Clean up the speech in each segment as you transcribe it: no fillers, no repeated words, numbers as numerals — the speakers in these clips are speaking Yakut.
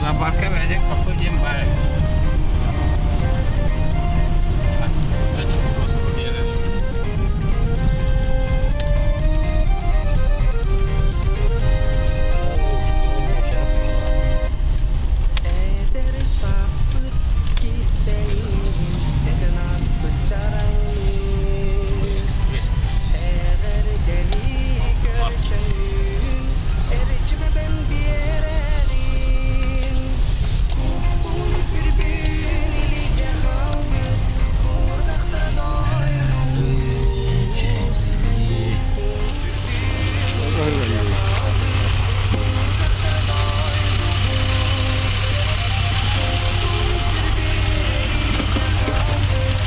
Зоопарка бэйдик кафе диэн баар. Эдэр сааспыт кистэлиҥин этэн ааспыт чараҥныын Экспресс. Эҕэрдэлии көрсөҥҥүн эрчимэбэн биэрэрин Куппун сүрбүн илдьэ хаалбыт курдахтара дойдубут Куппун сүрбүн илдьэ хаалбыт курдахтара дойдубут Куппун сүрбүн илдьэ хаалбыт курдахтара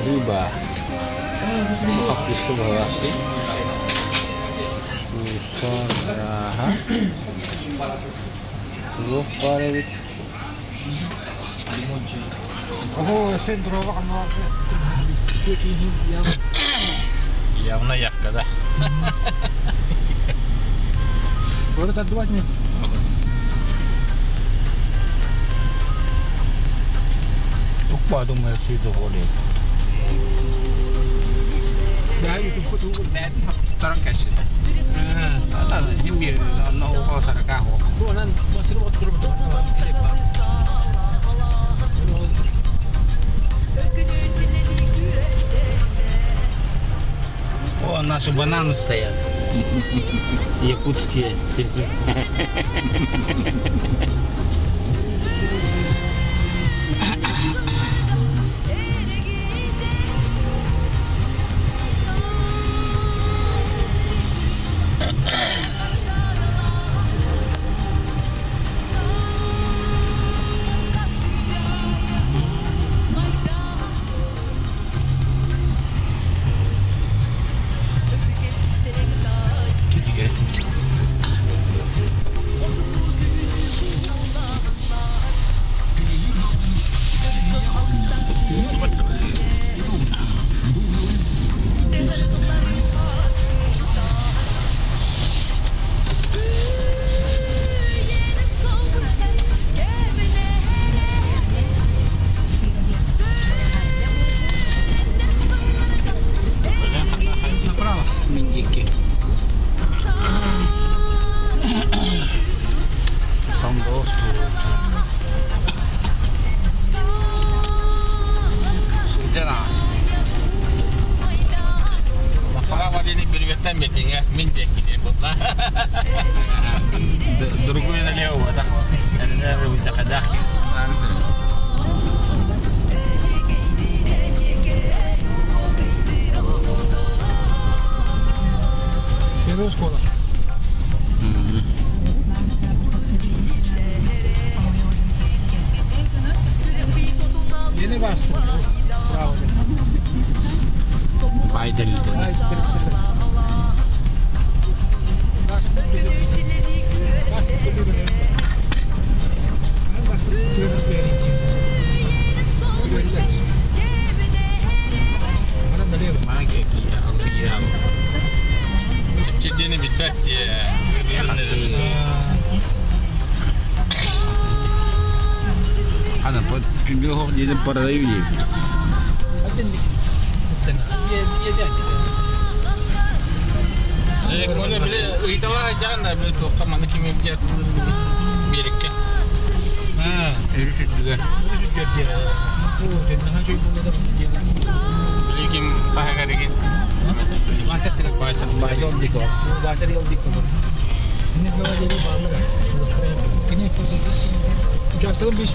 Рыба. Хаппыста быһалаахтыы. Куусаан арааһа. Туох баар эбит? Явно явка, да? Бэйэтин кэсилэ. Иһин биир онно уһоо саракаах О, наши бананы стоят. Якутские. Направо. Миндики. Сандос Саха диэни бүрүгэттэн бэтиҥэ мин диэки диэн буолла. Другой налево, да. Первая школа. Yeni bastım. Bravo. Байден. Чэпчэкини билбэт Ана күнгө диэн парадай билиим. Коля били ыйыталаах дьаҕан да били туохха маны ким диэт биэриккэ. Өрүс үрдүгэр. Били ким таһыгар игин. Участогын 500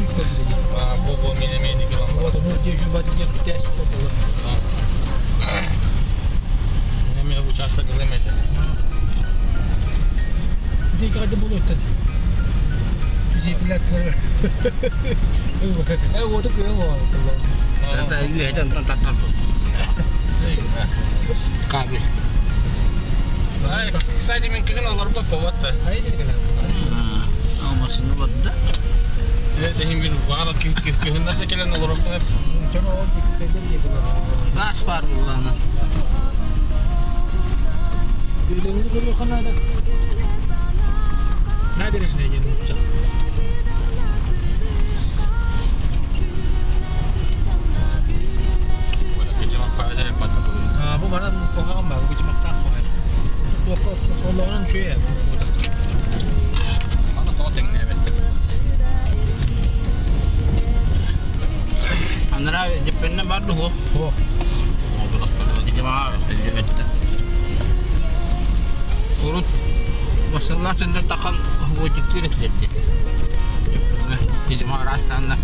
Бу бу мен эмиэ Эми участок ылым этэ. Кабель. Кстати, мен кигин олорбут болот да. Алмасыны бадда. Мин баҕар кыһыннар да кэлэн олоруохпун эп. Газ баар буоллаҕына. Билиҥҥи көрүөххэ наада. Набережная диэн нуучча. Бу баран куһаҕан баар, бу кыдьымахтаах баҕайы. Туохха олоҕунан үчүгэй ээ. Аны тоҕо тэҥнээбэттэр. Анараа Дьөппөннө бар дуо? Суох. Урут Василла сында тахан уотиктыыр этилэр дии. Дьөппөҥҥө Кидима араастаанна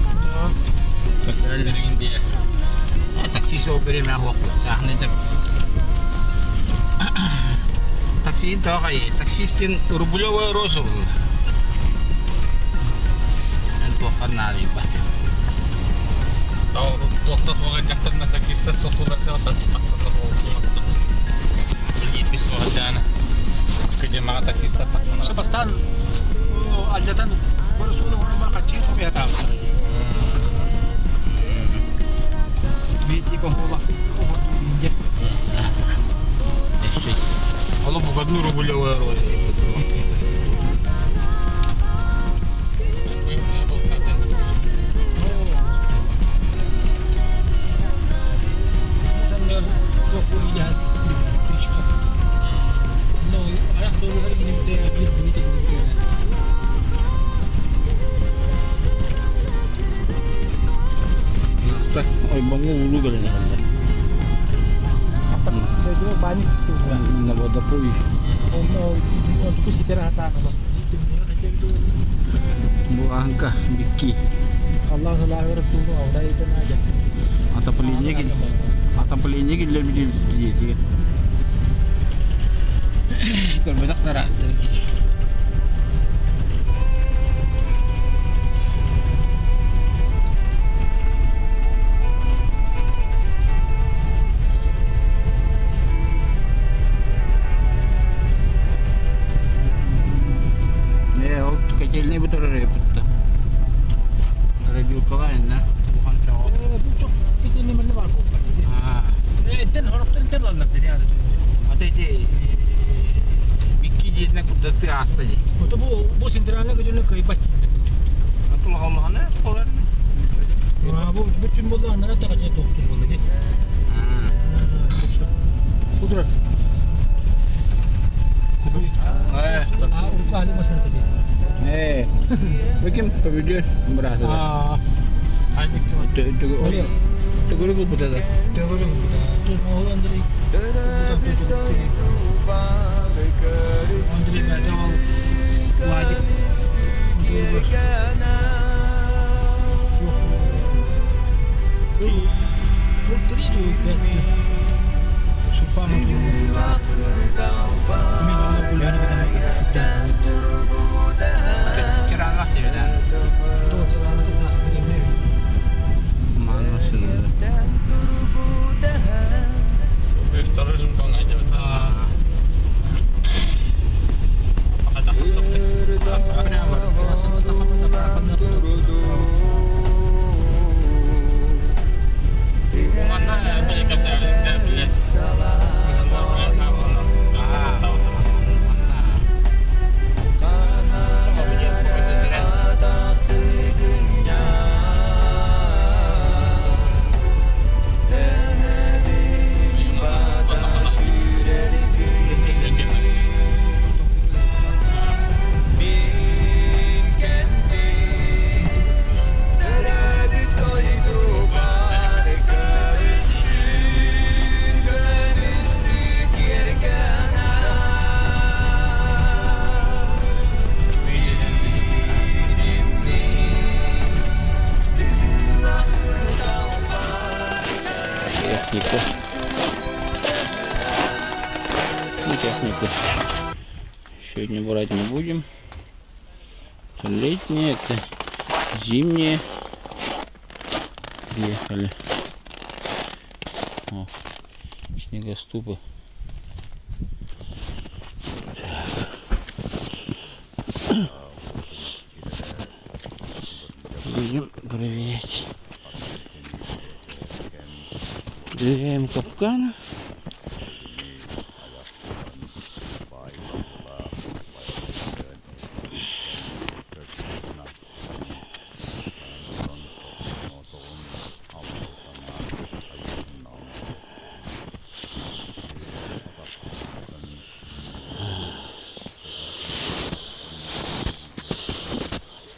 Көстөрөллөрүн диye. Такси суох бириэмэ суох саахны да Таксиин тоҕо таксистин Рублева Роза буолла. Эн туохха наадыйбат. Туохта суоҕа дьахтарна таксистар тохтууларга тахсаллар буолуохтун. Билииппит суоҕа дьаана. Кыдьымаҕа таксистар тахсанар. Бастаан алдьатан бары суолу оҥорон хаччыы хомуйа таабыттара дии. Биир бохуолах Олу бугадны Рублева Роза. Ойбоҥҥо уулуу кэлэн иһэллэр. На водопой. Бу аһыҥка бикки. Отопление отопление киллэрбит диэтигэр. Көрбөтөх тарааттар Ээ, ол котельнай бу турар эбит Дробилкалаах иннэ улахан чоҕо. Аа. Ата ити икки дьиэтинэн курдаттыы ааста дии. Бу центральный көтөлө кыайбат Улахан болар. Бу бүтүн болла анара тахача тоқтур болла ди. Кудурар. Ээ. Бу ким победил бырааты? Төгүрүк ылбыта да. Төгүрүк ылбыта. Ол Андрей Андрей бәтэ ол Владик Кираалаах диэбитэ. Мааны Второй же Технику. Ну, технику сегодня брать не будем. Это летнее, это зимнее. Приехали. О, снегоступы. Так. Будем проверять. Проверяем капкан.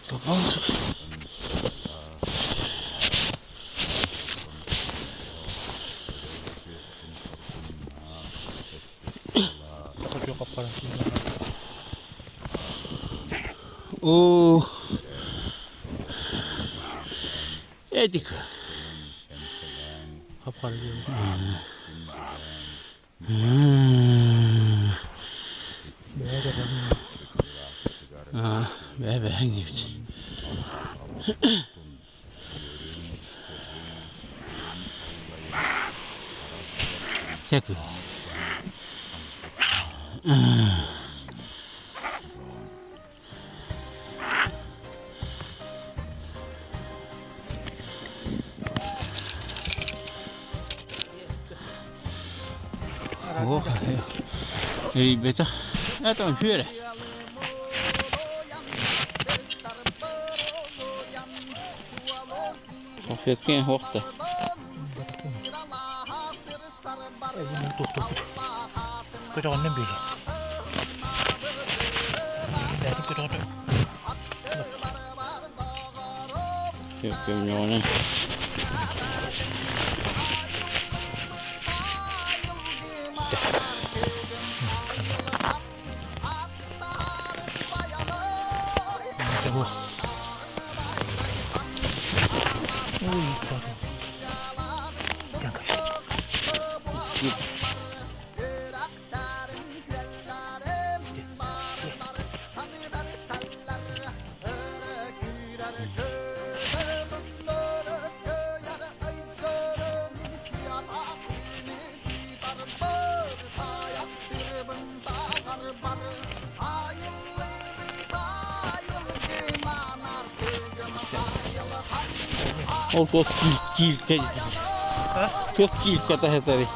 Попался. Оо, Эдик. Бээ-бээ диэбит. Чэки. Ох, эрийбэтэх. Это үөрэ. Офеткин хуохта. Көтөҕөннөн биэрэ. Бэйэтин көтөҕөтө. Көмнөҕүнэн. Ол туох киилкэ туох киилкэ таһытарый?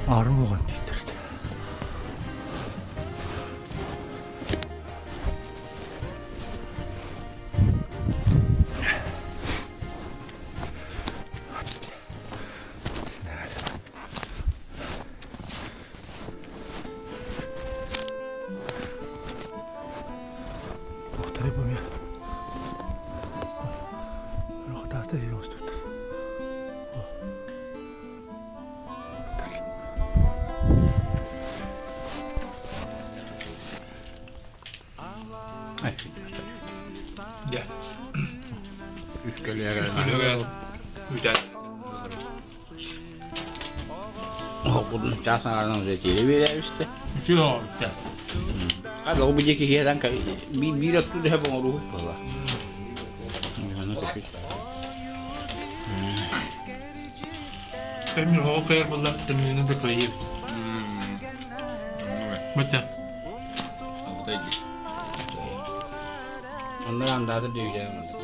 Аарым уган дииллэр Дьэ. Үс көлүөгэ. Үс көлүөгэ үүтээн. Оһохпутун чаас аҥаарынан уже биэрээбистэ. Үчүгэй оҥорбуттар. Хас ол бу диэки киһиэтэн биир оттуу дэһэ боҥоруһук буола. Эмир оҕо кыайар буолла тымныыны да кыайыыбыт. Быта. Оннор андаатыр дүйдэ.